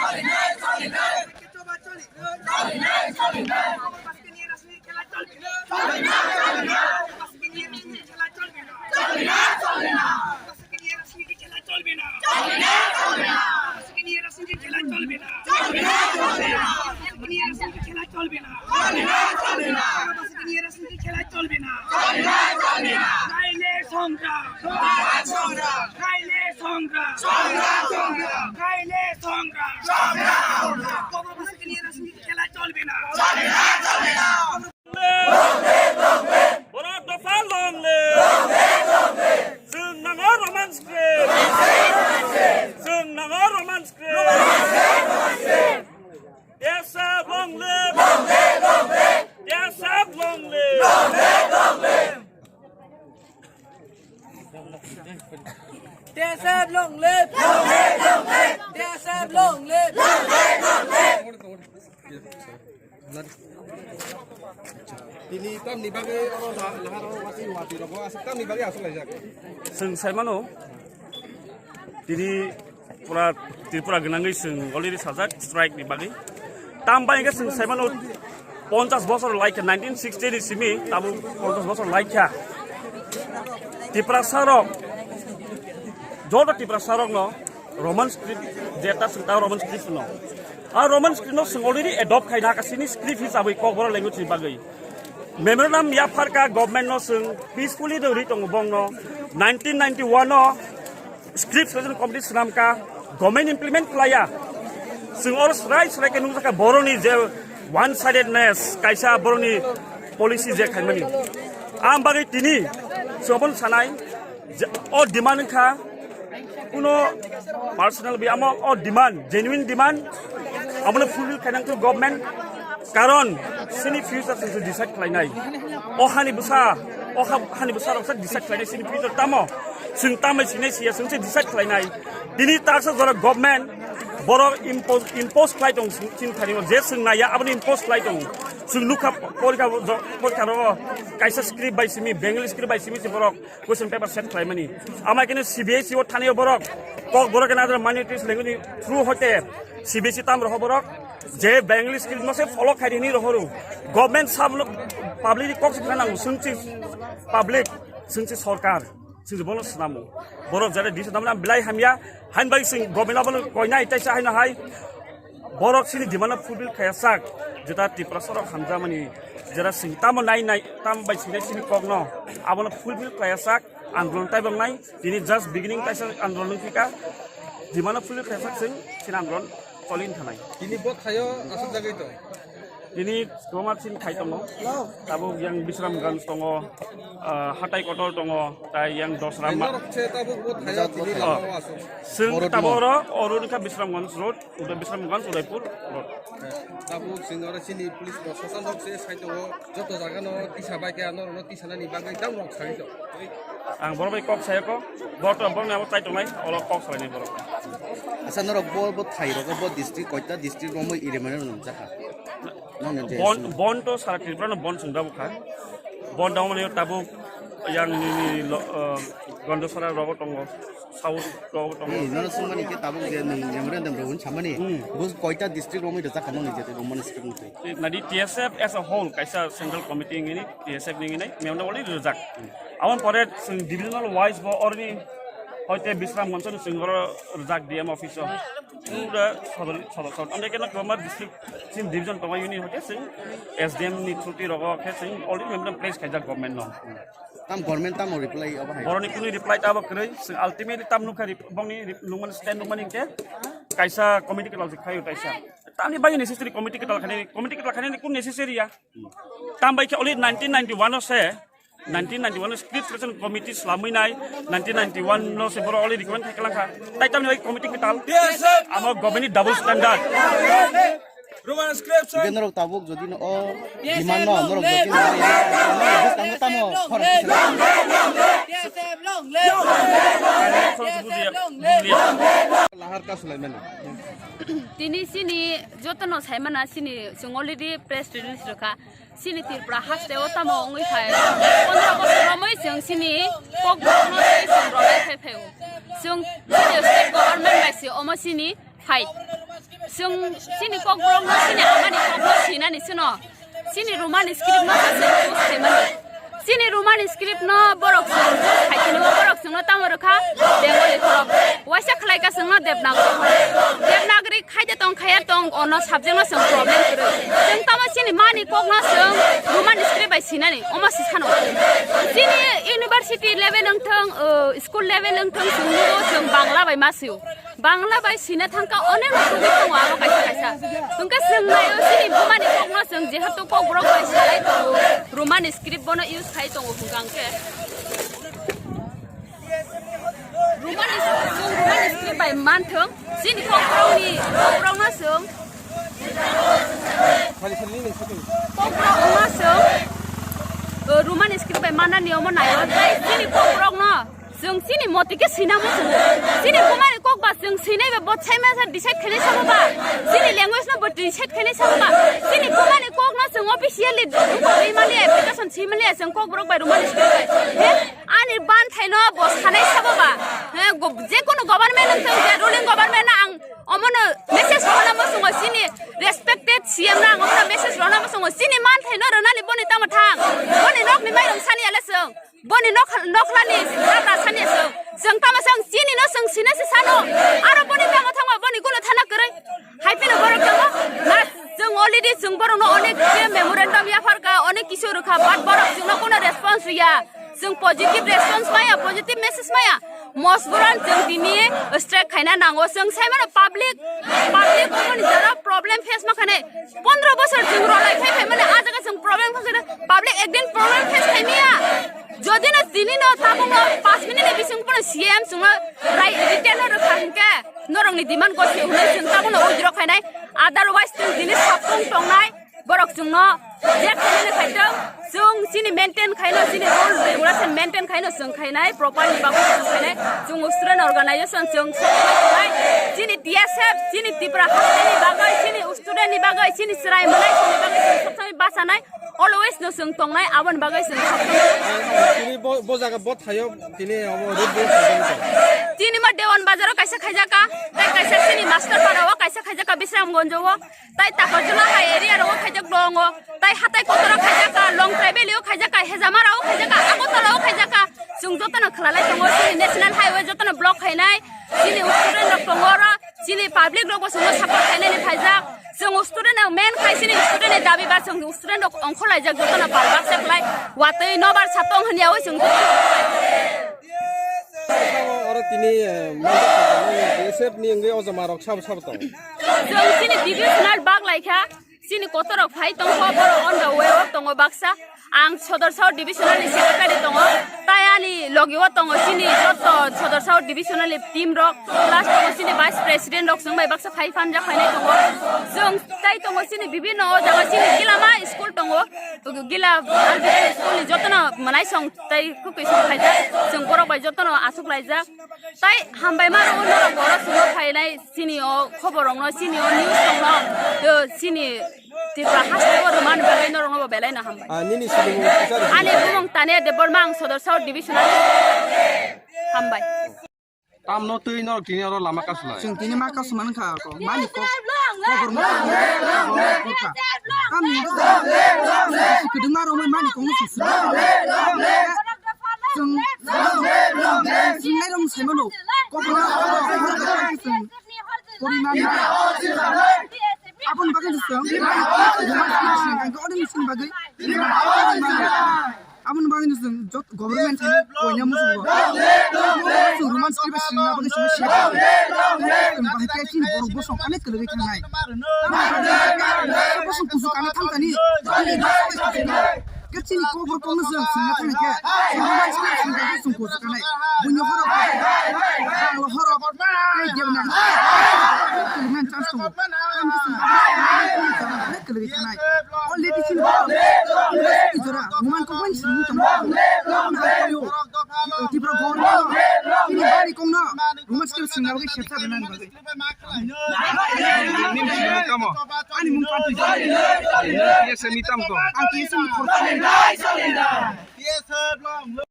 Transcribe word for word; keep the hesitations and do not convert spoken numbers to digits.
খেলা চলবে না। চলবে না, চলবে না। আজকে নিয়ে রাজনীতির খেলা চলবে না। চলবে না, চলবে না। আজকে নিয়ে রাজনীতির খেলা চলবে না। চলবে না, চলবে না। আজকে নিয়ে রাজনীতির খেলা চলবে না। চলবে না, চলবে না। নাইলে সংগ্রাম। সংগ্রাম, সংগ্রাম। নাইলে সংগ্রাম। সংগ্রাম, সংগ্রাম। নাইলে সংগ্রাম। সংগ্রাম, সংগ্রাম। আজকে নিয়ে রাজনীতির খেলা চলবে না। চলবে না, চলবে না। Borok dopha long live! Chwng nango Roman script! Chwng nango Roman script! T S F long live! T S F long live! T S F long live! T S F long live! Tini tamni bagwi oro da-, lahar oro wati, wati rogo aswk tamni bagwi aswk laijak. Chwng sai mano, tini pura Tripura gwnangwi chwng already sajak strike ni bagwi. Tam bai hwnkhe chwng sai mano, ponchash bosor laikha, nineteen sixty ni simi tabuk ponchash bosor laikha. Tiprasa rok, joto Tiprasa rok no Roman script, jeta chwng ta Roman script no. A Roman script no chwng already adopt khaina ka chini script hisabwi Kokborok language ni bagwi. Memorandum yapharka government no chwng peacefully do ri tongo bongno. Nineteen ninety-one no script selection committee swnamka, government implement khlaiya. Chwng oro srai srai khe nukjakha boroni je one sidedness, kaisa boroni policy je khaimani. Am bagwi tini chwng obono sanai, je o demand wngkha, kuno personal bi amo o demand, genuine demand, abono fulfill khainang khe government, karon chini future se decide khlainai. O hani bwsa, o ha-, hani bwsa rok se decide khlainai chini future tamo, chwng tamai sinai siya chwng se decide khlainai. Tini taksa jora government borok impose, impose khlai tong chini thani je chwng naiya abono impose khlai tong. Chwng nukha porikha, porikha rogo kaisa script bai simi, Bengali script bai simi se borok question paper set khlaimani. Amai kene C B S E o thani borok, Kokborok kene adra minorities language ni through hoite C B S E tam roho borok je Bengali script no se follow khai hini rohoru. Government sab public ni kok se nango, sungchi public, sungchi sorkar, sungchi bono snamo. Borok jare disa namna belai hamya, hain bai sing government abono koinai taisa haino hai. Borok sini demand no fulfill khaya sak, jeta Tiprasa rok hamjamani, jeta sing tamo nai nai, tam bai sinai sini kok no, abono fulfill khaya sak, andolon tai bang nai, tini just beginning taisa andolon phika, demand no fulfill khaya sak sing, sini andolon cholin thanai. Tini bo thayo aswk jagwi to? Tini kwbangma sini thai tongo, tabuk yang Bisramganj tongo, ah, Hatai Kotor tongo, tai yang Dosra ma- Norok se tabuk bo thayo tini Oh. lama o aswk. Sing Borok tabuk timo. Oro, oro wngkha Bisramganj Road. Uday Bisramganj, Udaipur Road. Tabuk chwng oro chini police proshashan rok se sai tongo, joto jaga no tisa bai khe norok no tisa nani bagwi tam rok sai to. Ang borok bai kok saya ko, borok to borok ni abo tai tongnai, oro kok salai ni borok. Asa norok bo, bo thai rok bo district koita district romwi iri mane rok nang jaka. Nang nang je Bon, sung. Bon to sara Tripura no bon sung da bukha. Bon da mani tabuk yang ni, ni lo, uh, Gondosara rogo tongo. South rogo tongo. Hey, nono sungmani khe tabuk je nwng memorandum rwgwini samani, hmm, bo koita district romwi rwjak kha nokni je tei romani script ni twi? Nadi T S F as a whole kaisa central committee ngini T S F ni ngini memorandum already rwjak. Aboni pore chwng divisional wise bo oroni hoite Bisramganj ni chwng oro rwjak D M office o. Pura sodor, sodor, sodor. Amde keno kwbangma district chini division tongo unit hoite chwng S D M ni through rogo khe chwng already memorandum place khaijak government no. Tam government tamo reply obo hai? Boroni kunu reply ta obo kwrwi. Chwng ultimately tam nukha rep-, bongni rep-, nukmani stand nukmani hinkhe kaisa committee kwtal se khaio taisa. Tamni bagwi necessary committee kwtal khani, committee kwtal khani kun necessary ya. Tam bai khe already nineteen ninety-one o se, nineteen ninety-one o script selection committee swlamwi nai, nineteen ninety-one no se borok already recommend khai kwlangkha. Tai tamni bagwi committee kwtal? Yes, sir. Amo government ni double standard. Roman script, sir. Ibe norok tabuk jodi no o demand no norok jodi no, tamo tamo khorang kisa. Lahar ka sulaimani. Tini chini jotono saimana chini chwng already press release rwkha. Chini Tripura haste o tamo wngwi phai. Pondro bosor romwi chwng chini kokborokno tei chwng romwi phai phaio. Chwng chini state government bai se omo chini fight. Chwng chini kokborok no chini amani kok no sinani sino. Chini Roman script no se chwng choose khaimani. Chini Roman script no borok chwng choose khaikhe no borok chwng no tamo rwkha Bengali borok. Waisa khlai ka chwng no Devanagari. Devanagari khaide tong khaya tong ono subject no chwng problem kwrwi. Chwng tamo chini mani kok no chwng Roman script bai sinani omo si sano. Chini university level wngthong, uh, school level wngthong chwng nugo chwng Bangla bai ma sio. Bangla bai sina thangka onek rokni tongo abo kaisa kaisa. Hwnkhe chwng naio chini bumani kokno chwng jehetu kokborok bai salai tongo, Roman script bono use khai tongo hwnkha hwnkhe. Roman is-, chwng Roman script bai manthwng chini kokborokni kokborokno chwng kokborokno chwng, o, Roman script bai manani omo naio tei chini kokborokno Chwng chini moti khe swina muchungo. Chini bumani kok ba chwng swinai ba bo chaima sa decide khainai sabo ba. Chini language no bo decide khainai sabo ba. Chini bumani kok no chwng officially dukwi maliya, application si maliya chwng kokborok bai Roman script bai. He? Ani banthai no bo sanai sabo ba. He, go-, je kono government wng thung, je ruling government na ang omono message rwna muchungo chini respected C M na ang omono message rwna muchungo. Chini manthai no rwnani boni tamo thang. Boni nok ni mairung sani ale chwng. Boni nok-, nokhlani habra sani chwng. Chwng tamo chwng chini no chwng sina se sano. Aro boni tamo thangma boni kuno thana kwrwi. Hai phino borok tamo. Na chwng already chwng borok no onek je memorandum yapharka, onek kisu rwkha, but borok chwng no kuno response riya. Chwng positive response maya, positive message maya. Mosburan chwng tini strike khaina nango. Chwng sai mano public, public boni jora problem face ma khainai. Pondro bosor chwng rolai khai phaimani, ah jaga chwng problem khaina, public ekdin problem face khaimaya. Jodi no tini no tabuk no panch minute ni bising pono C M chwngno rai written no rwkha hinkhe norokni demand gosi hwnwi chwng tabuk no withdraw khainai. Otherwise chwng tini sapung tongnai borok chwngno je khainani khaitwng, chwng chini maintain khaino, chini rule regulation maintain khaino chwng khainai, proper ni bagwi chwng khainai, chwng student organization chwng chini T S F, chini Tipra hasteni bagwi, chini student ni bagwi, chini chwrai mwnai chini bagwi chwng sob samai bachanai, always no chwng tongnai, aboni bagwi chwng sob samai. Tini bo, bo jaga bo thaio, tini obo road block khaijak. Tini ma Dewan Bazar o kaisa khaijaka, tei kaisa chini Master Para o kaisa khaijaka Bisramganj o, tei Takarjala hai area rogo khaijak tongo, tei hatai kotora khaijaka, Longtrai Valley o khaijaka, Hejamara o khaijaka, Agartala o khaijaka, chwng jotono khwlalai tongo, chini National Highway jotono block khainai, chini student rok tongo oro. Chini public rok bo chwngno support khainani phaijak. Chwng student rok main khai chini student ni dabi ba chwng student rok ongkhorlaijak jotono pal baksa khlai. Watwi nobar satong hwnyawi chwng. Oro tini, eh, manjak B S F ni wngwi o joma rok sabo sabo tong. Chwng chini divisional bak laikha. Chini kotorok phai tongkho, borok on the way o tongo baksa. Ang Sodor South Divisional ni secretary tongo. Tai ani logi o tongo chini joto Sodor South Divisional ni team rok. Plus tongo chini vice president rok, chwng bai baksa phai phanjak phainai tongo. Chwng tai tongo chini bibinno o jaga chini Gilama school tongo. Gila R B L school ni jotono mwnaisong tai kwkwi song khaijak. Chwng borok bai jotono aswk laijak. Tai hambai ma rwo norok oro chwngno phainai chini o khobor rokno, chini o news rokno, o chini Tripura haste o rwmani bagwi norokno bo belai no hambai. Ah, nini sibung kisa rw. Ani bumung Tania Debbarma, ang Sodor South Division ani hambai. Tamno twi norok tini oro lama kasulai. Chwng tini ma kasumani kha ko. Mani kok. Khobor ma. Tamni. Kwdwma rwmani mani kok no sisi. Chwng, chwng nairom saimano. Kokno, kokno, kokno, kokno, poriman. Aboni bagwi chwng, aboni bagwi chwng, aboni bagwi chwng, jot government ni koina musugo. Chwng roman script singna bagwi chwng se. Chwng bahai khe chini borok bosong onek kwlwgwi thangnai. Bosong kusu kana thangkani. Khe chini kokborok kokno chwng swngna thangkhe, chwng bai chini thangkhe chwng kusu kanai. Buino horok, banglo horok, tei debna, tei man chance tongo. Tamo khe chwng kwlwgwi thanai. Already chini borok, chini jora, roman kokno chini tongo. Tipra government, chini bari kokno, roman script swngna bagwi sepsa rwnani bagwi. Nini simi tamo? Ani mung Pantu Jani. Iya simi tam to. Ang iya simi korta.